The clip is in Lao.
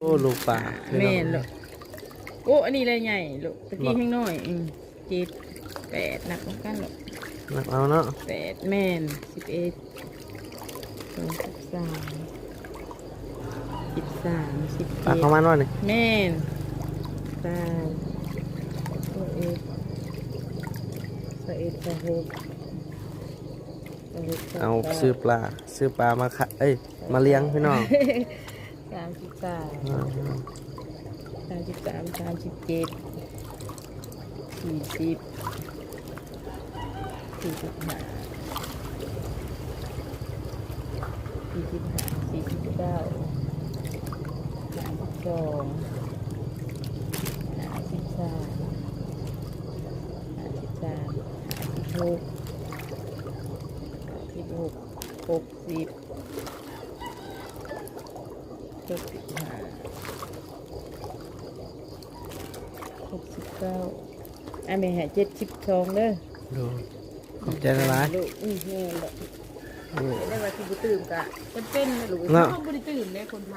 ໂອ້ ລູກປາ ແມ່ນລູກ. ໂອ້ ອັນນີ້ລະໃຫຍ່ລູກ ຕະກີ້ແຮງນ້ອຍ. ອືມ ເຈັດ ແປດ ນັບນຳກັນລູກ. ນັບເອົາເນາະ. ແປດ ແມ່ນ ສິບເອັດ ສອງ ສິບສາມ ສິບສາມ ສິບເຈັດ ປາຂອງມັນວ່ານີ້. ແມ່ນ ຊາວ ຊາວເອັດ ຊາວເອັດ ຊາວຫົກ ຊາວຫົກ ຊາວເກົ້າ ເອົາ ຊື້ປາ ຊື້ປາມາຂະ ເອີຍ ມາລ້ຽງພີ່ນ້ອງ. ສາມສິບສາມ ອ່າ ສາມສິບສາມ ສາມສິບເຈັດ ສີ່ສິບ ສີ່ສິບຫ້າ ສີ່ສິບຫ້າ ສີ່ສິບເກົ້າ ຫ້າສິບສອງ ຫ້າສິບສາມ ຫ້າສິບສາມ ຫ້າສິບຫົກ ຫ້າສິບຫົກ ຫົກສິບ ຫົກສິບຫ້າ ຫົກສິບເກົ້າ. ອ່ະ ແມ່ໃຫ້ເຈັດສິບສອງເດີ. ໂດຍ ຂອບໃຈຫຼາຍໆ ລູກ. ອືມ ແມ່ນແຫຼະ. ໂດຍ ແຕ່ວ່າຊິບໍ່ຕື່ມກະຈຳເປັນແຫຼະລູກ. ເນາະ ເຮົາບໍ່ໄດ້ຕື່ມເດ້ຄົນໄທ.